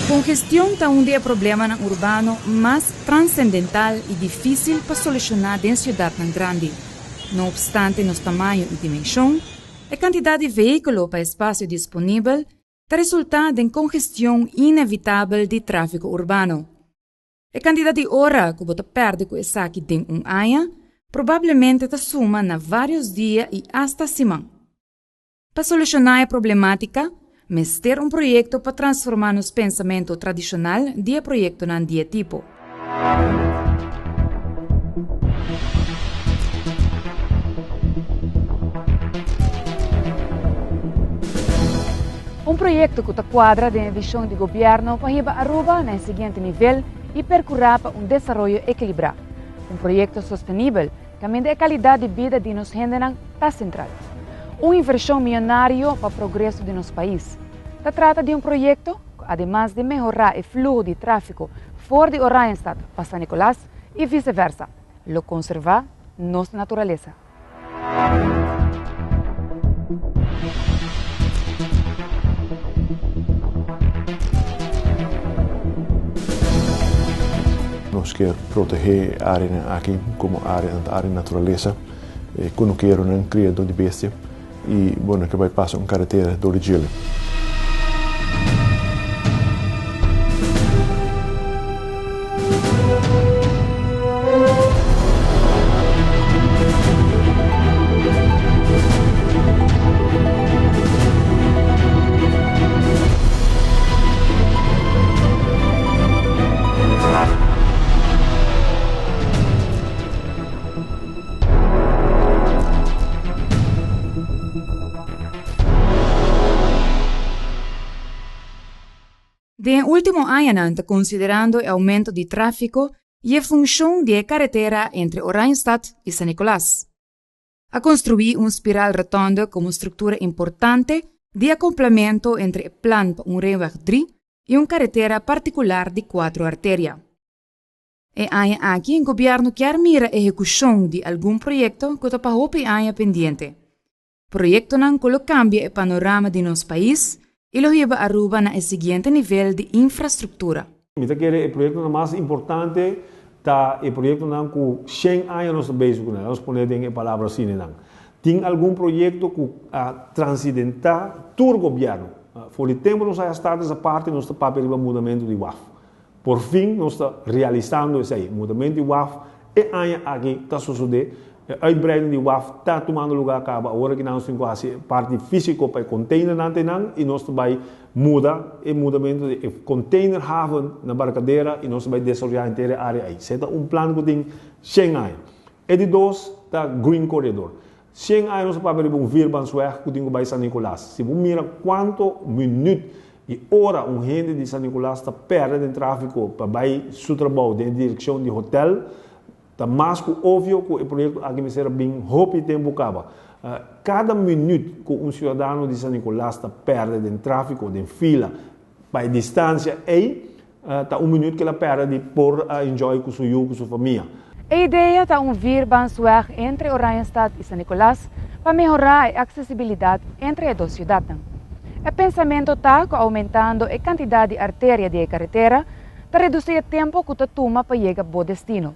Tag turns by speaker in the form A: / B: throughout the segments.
A: Congestion ta un di e problemanan urbano mas transcendental y dificil pa soluciona den ciudadnan grandi. No obstante nos tamaño y dimension, e cantidad di vehiculo pa espacio disponibel ta resulta den congestion inevitabel di trafico urbano. E kantidat di ora ku bo ta pèrdè ku esaki den un aña probablemente ta suma na vários dia i asta siman. Pa solushoná e problemátika, mester un proyekto pa transformá nos pensamentu tradishonal di e proyektonan di e tipo. Un proyecto cu ta cuadra den e vision di gobierno pa hiba Aruba na e siguiente nivel y percura pa un desaroyo equilibra. Un proyecto sostenibel caminda e calidad di bida di nos hendenan ta central. Un inversion miyonario pa progreso di nos pais. Ta trata di un proyecto cu ademas di mehora e fluho di trafico for di Oranjestad pa San Nicolas y viceversa, lo conserva nos naturalesa.
B: Nos kier protege e areanan aki como area area naturalesa, e kunukeronan, kriadó di bestia i bo no ke bai pasa un karetera dor di djele.
A: Den e ultimo añanan ta konsiderando e oumento di tráfiko i e funshon di e karetera entre Oranjestad i San Nicolas. A konstruí un spiral rotonde komo struktura importante di akoplamentu entre e plan pa un Ringweg dri i un karetera partikular di kuatro arteria. E aña aki gobièrnu kier mira ehekushon di algun proyekto ku ta pa hopi aña pendiente. Proyektonan ku lo kambia e panorama di nos pais i lo hiba Aruba na e siguiente nivel di infrastruktura.
C: Mi ta kere e proyektonan mas importante ta e proyektonan ku shen aña nos ta bezig ku nan, nos pone den e palabra asina nan. Tin algun proyekto ku a transidentá tur gobièrnu. For di tempu nos a start esa parti nos ta papia riba mudamentu di waf. Por fin nos ta realisando esei. Mudamentu di waf e aña aki ta sosodé. E uitbreiding di waf ta tumando lugá kaba. Awor aki nos tin ku hasi e parti físiko pa e konteinernan ta einan i nos ta bai muda e mudamentu di e konteinerhaven na Barcadera i nos ta bai desaroyá henter e área ei. Esei ta un plan ku tin shen aña. E di dos ta Green Corridor. Shen aña nos a papia riba un vierbaansweg ku tin ku bai San Nicolas. Si bo mira kuantu minüt i ora un hende di San Nicolas ta pèrdè den tráfiko pa bai su trabou den e direkshon di hotèl, ta mas ku ovio ku e proyekto aki mester a bin hopi tempu kaba. Kada minüt ku un siudadano di San Nicolas ta pèrdè den tráfiko, den fila, pa e distansia ei, Ta un minuut ku el a pèrdè di por a enjoy ku su yu, ku su famia.
A: E idea ta un vierbaansweg entre Oranjestad i San Nicolas pa mehorá e aksesibilidat entre e dos siudatnan. E pensamentu ta ku oumentando e kantidat di arteria di e karetera ta redusí e tempu ku ta tuma pa yega bo destino.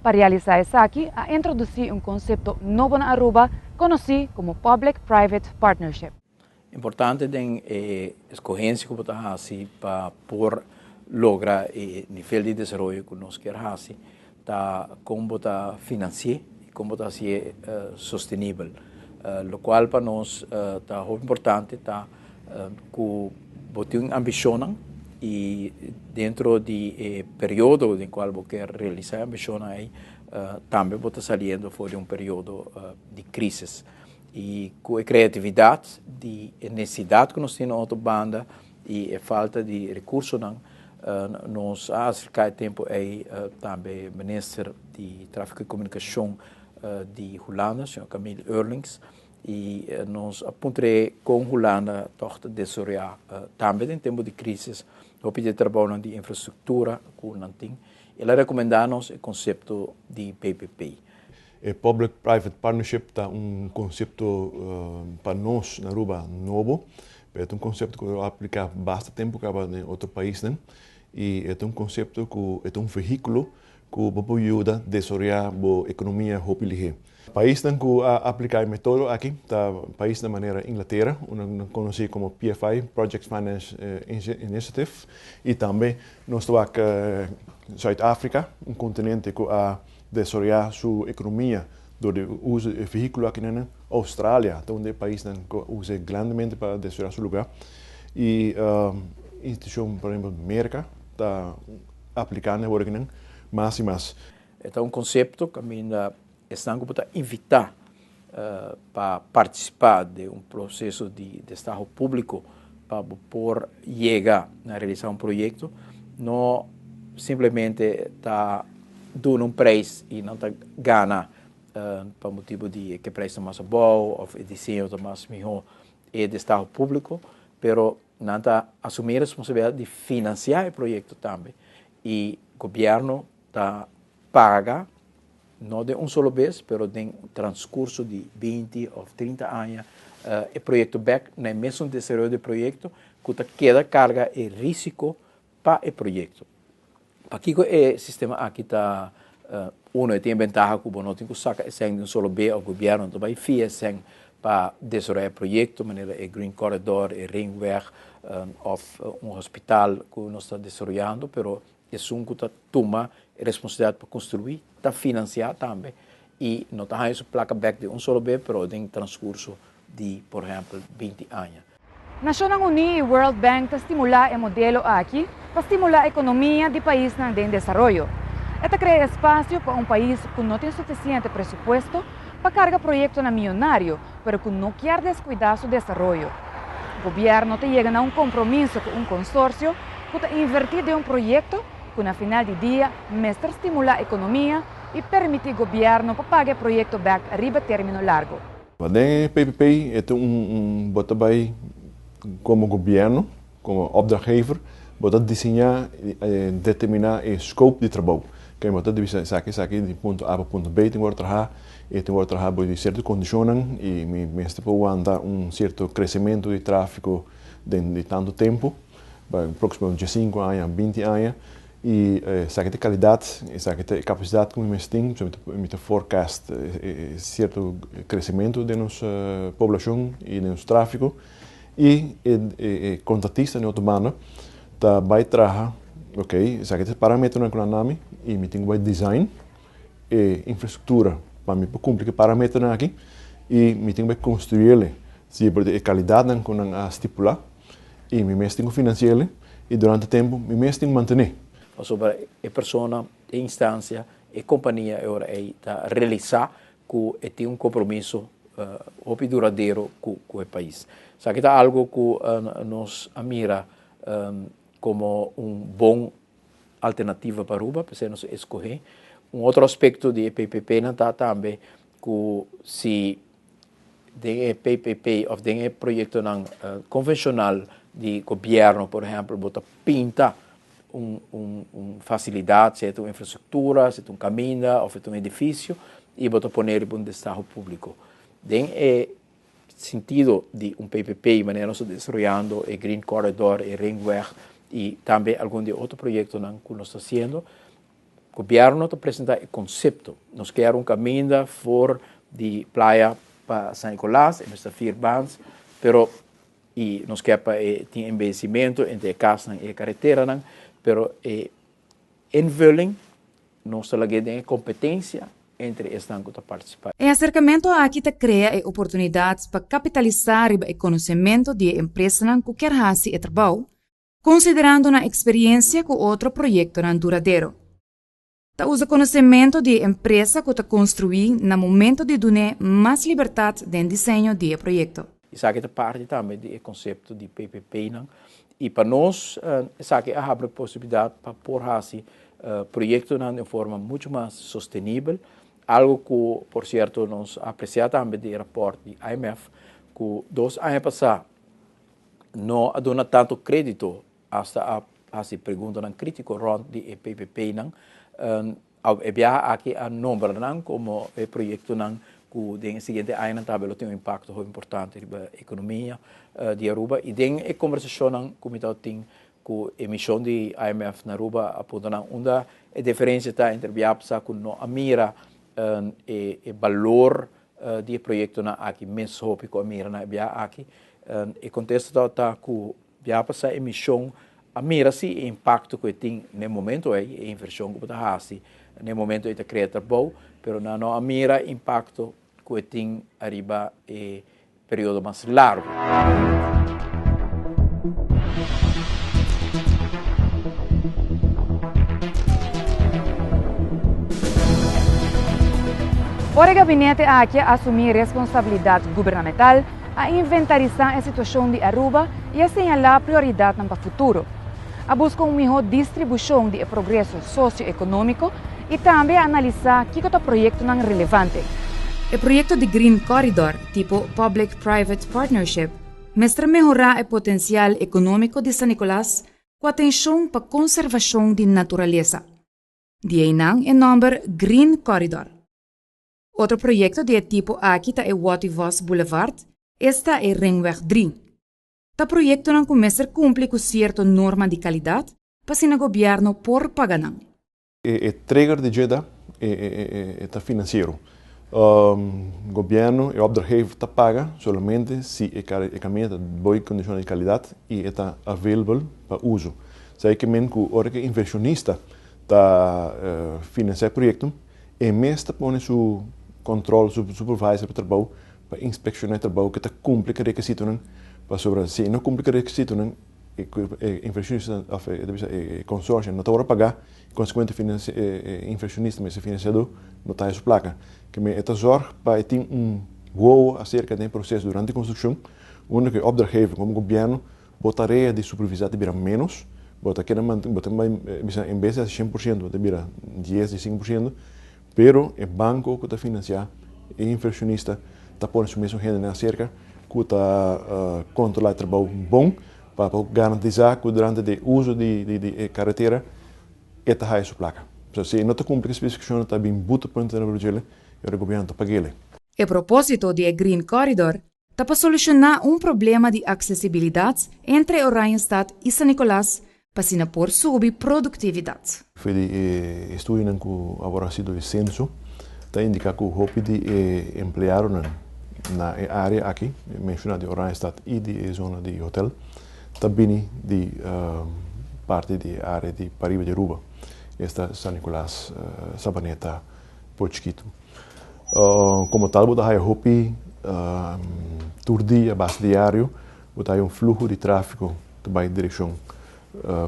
A: Pa realisá esaki a introdusí un konsepto nobo na Aruba konosí komo Public Private Partnership.
D: Importante den e escogencia cu bo ta haci pa por logra e nivel di desaroyo cu nos kier haci ta con bo ta financi'e y con bo ta haci'e sostenibel. Locual pa nos ta hopi importante ta cu bo tin ambicionnan y dentro di e periodo den cual bo kier realisa e ambicionnan ey tambe bo ta saliendo for di un periodo di crisis. I ku e kreatividat di e nesesidat ku nos tin na otro banda i e falta di rekursonan, nos a aserká e tempu ei tambe minister di Trafiko i Komunikashon di Hulanda, señor Camille Eurlings, i nos a puntr'é kon Hulanda tòg ta desaroyá tambe den tempu di krisis hopi di e trabounan di infrastruktura ku nan tin. El a rekomendá nos e konsepto di PPP.
B: E Public-Private Partnership ta un konsepto pa nos na Aruba nobo, pero ta un konsepto ku a apliká basta tempu kaba den otro paisnan i e ta un konsepto ku e ta un vehíkulo ku bo por yuda desaroyá bo ekonomia hopi lihé. Paisnan ku a apliká e metodo aki ta paisnan manera Inglatera, unda nan konosí komo PFI, Project Finance Initiative, i tambe nos ta wak Zuid Afrika, un kontinente ku a desaroyá su ekonomia dor di uso di e vehíkulo akinan. Australia ta un di e paisnan ku a usa e grandemente pa desaroyá su lugá. I institushon, por ehempel, Merka ta aplikando awor akinan mas i mas.
D: E ta un konsepto kaminda esnan ku bo ta invitá pa partisipá den un proseso di destaho públiko pa bo por yega na realisá un proyekto, no simplemente ta duna un prijs i nan ta gana pa motibu di ke prijs ta mas abou òf e diseño ta mas mihó e destaho públiko, pero nan ta asumí e responsabilidat di finansiá e proyekto tambe i gobièrnu ta paga no den un solo bes pero den transkurso di 20 òf 30 aña e proyekto bèk na e mesun desaroyo di proyekto ku ta keda karga e risiko pa e proyekto. Pakiko e sistema aki ta uno e tin e bentaha ku bo no tin ku saka e sèn di un solo be òf gobièrnu no ta bai fia e sèn pa desaroyá e proyekto manera e Green Corridor, e Ringweg òf un hospital ku nos ta desaroyando pero esun ku ta tuma e responsabilidat pa konstruí ta finansiá tambe i no ta haña su plaka bèk di un solo be pero den transkurso di por ehèmpel 20 aña.
A: Nashonnan Uní i World Bank ta stimulá e modelo aki pa stimulá ekonomia di paisnan den desaroyo. E ta krea espasio pa un pais ku no tin sufisiente presupuesto pa karga proyektonan mionario pero ku no kier deskuidá su desaroyo. Gobièrnu ta yega na un kompromiso ku un konsorsio ku ta invertí den un proyekto ku na final di dia mester stimulá ekonomia i permití gobièrnu pa paga e proyekto bèk riba término largu.
B: Den e PPP e ta un bo ta bai komo gobièrnu, komo opdrachtgever, bo ta diseñá i determiná e scope di trabou. Ken bo ta bisa esaki esaki di punto A pa punto B tin wòrdu trahá i tin wòrdu trahá bou di sierto kondishonnan i mi mester por wanta un sierto kresementu di tráfiko den di tantu tempu, pa próksimo 15 aña, 20 aña. I esaki ta e kalidat, esaki ta e kapasidat ku mi mester tin, pasobra mi ta forecast e sierto kresementu den nos poblashon i den nos tráfiko. I e kontratista den otro banda ta bai traha, ok, esaki ta e parameternan ku nan dami i mi tin ku bai design e infrastruktura pa mi por kumpli ku e parameternan aki i mi tin ku bai konstruiel si e kalidatnan ku nan a stipulá. I mi mes tin ku finansi'el i durante tempu mi mes tin ku mantené.
D: Pasobra e persona, e instansia, e kompania e ora ei ta realisá ku e tin un kompromiso hopi duradero ku ku e pais. Esaki ta algu ku nos a mira komo un bon alternativa pa Aruba, p'esei nos a eskohé. Un otro aspekto di e PPP-nan ta tambe ku si den e PPP of den e proyectonan convencional di gobierno, por ehempel, bo ta pinta un, un, un facilidad, sea ta un infrastructura, sea ta un caminda of ta un edificio, y bo ta pone riba un destaho publico. Den e sentido di un PPP, manera nos ta desaroyando e Green Corridor, e Ringweg y tambe algun di e otro proyectonan cu nos ta haciendo, Gobierno ta presenta e concepto. Nos kier un caminda for di Playa pa San Nicolas, e mester vier baans, pero y nos kier pa e tin embellecimento entre e casnan y e carreteranan, pero e invulling nos ta lag'e den e competencia entre esnan cu ta participa.
A: E acercamento aki ta crea e oportunidad pa capitalisa riba e conocemento di e empresanan cu kier haci e trabou, Konsiderando nan eksperiencia ku otro proyektonan duradero. Ta usa konosementu di e empresa ku ta konstruí na momento di dun'é mas libertat den diseño di e proyekto.
D: Esaki ta parti tambe di e konsepto di PPP-nan i pa nos esaki a habri posibilidat pa por hasi proyektonan den forma muchu mas sostenibel, algu ku por sierto nos a apresiá tambe di e rapòrt di IMF ku 2 aña pasá no a duna tanto krédito, asta a hasi preguntanan krítiko rònt di e PPP-nan. E biaha aki a nombra nan komo e proyektonan ku den e siguiente añanan tambe lo tin un impakto hopi importante riba ekonomia di Aruba. I den e kombersashonnan ku mi tabatin ku e mishon di IMF na Aruba a puntra nan unda e diferensia ta entre biapsa ku no a mira e balor di e proyektonan aki mes hopi ku a mira na e biaha aki. E kontesta tabata ku biaha pasá e mishon a mira si e impakto ku e tin na e momento ei, e invershon ku bo ta hasi na e momento ei ta krea trabou, pero nan no a mira impakto ku e tin ariba e periodo mas largu.
A: Ora e gabinete aki a asumí responsabilidat gubernamental, a inventarisá e situashon di Aruba i a señalá prioridatnan pa futuro. A buska un mihó distribushon di e progreso sosioekonómiko i tambe a analisá kiko ta proyektonan relevante. E proyekto di Green Corridor, tipo Public Private Partnership, mester mehorá e potensial ekonómiko di San Nicolas ku atenshon pa konservashon di naturalesa. Di einan e nòmber Green Corridor. Otro proyekto di e tipo aki ta e Watty Vos Boulevard, esta e Ringweg dri. Ta proyektonan ku mester kumpli ku sierto norma di kalidat pa asina gobièrnu por paga nan.
B: E trigger di dje ta e ta finansiero. Gobièrnu, e opdrachtgever ta paga solamente si e kaminda ta boi kondishonnan di kalidat i e ta available pa uso. Esei ke men ku ora ku e invershonista ta finansiá e proyekto, e mes ta pone su kòntròl, su supervisor pa trabou pa inspekshoná e trabou ku ta kumpli ku e rekisitonan, pasobra si e no kumpli ku e rekisitonan e invershonista òf e konsorsio no ta wòrdu pagá i konsekuente e invershonista mes e finansiadó no ta haña su plaka. Keme e ta zòrg pa e tin un wowo aserka den e proseso durante e konstrukshon unda ku e opdrachtgever komo gobièrnu bo tarea di supervisá ta bira ménos, bo ta keda mantene bo ta bai bisa en bes di hasi 100% bo ta bira dies, 15%. Pero e banco cu ta financia e inversionista ta pone su mesun hendenan acerca cu ta controla e trabou bon pa por garantisa cu durante di uso di e caretera e ta haya su placa. So si e no ta cumpli cu e specificacionnan ta bin buta punto na Brugele y ora gobierno ta pag'ele.
A: E proposito di e Green Corridor ta pa solushoná un problema di aksesibilidat entre Oranjestad i San Nicolas pa asina por subi produktividat.
B: Fe di e estudionan ku awor a sido di senso ta indiká ku hopi di e empleadonan na e área aki, menshoná di Oranjestad i di e zona di hotel, ta bini di parti di e área di pariba di Aruba, esta San Nicolas, Sabaneta, Port Chikitu. Komo tal bo ta haya hopi tur dia base diario bo ta haya un fluho di tráfiko ta bai direkshon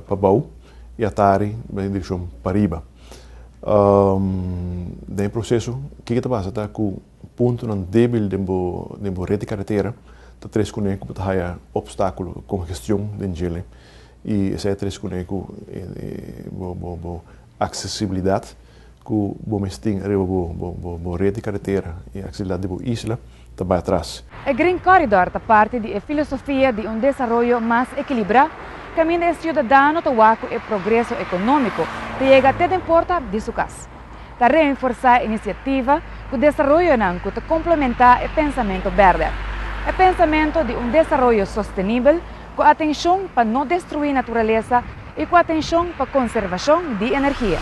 B: pabou i atari bai direkshon pariba. Den e proseso kiko ta pasa ta ku puntonan débil den bo den bo ret di karetera ta tres kuné ku bo ta haya opstákulo, kongestion den djele i esei a tres kuné ku bo bo aksesibilidat ku bo mes tin riba bo ret di karetera i aksesibilidat di bo isla ta bai atras.
A: E Green Corridor ta parti di e filosofia di un desaroyo mas ekilibrá, kaminda e siudadano ta wak ku e progreso ekonómiko ta yega te den porta di su kas. Ta reenforsá e inisiativa ku desaroyonan ku ta komplementá e pensamento bèrdè, e pensamento di un desaroyo sostenibel ku atenshon pa no destruí naturalesa i ku atenshon pa konservashon di energia.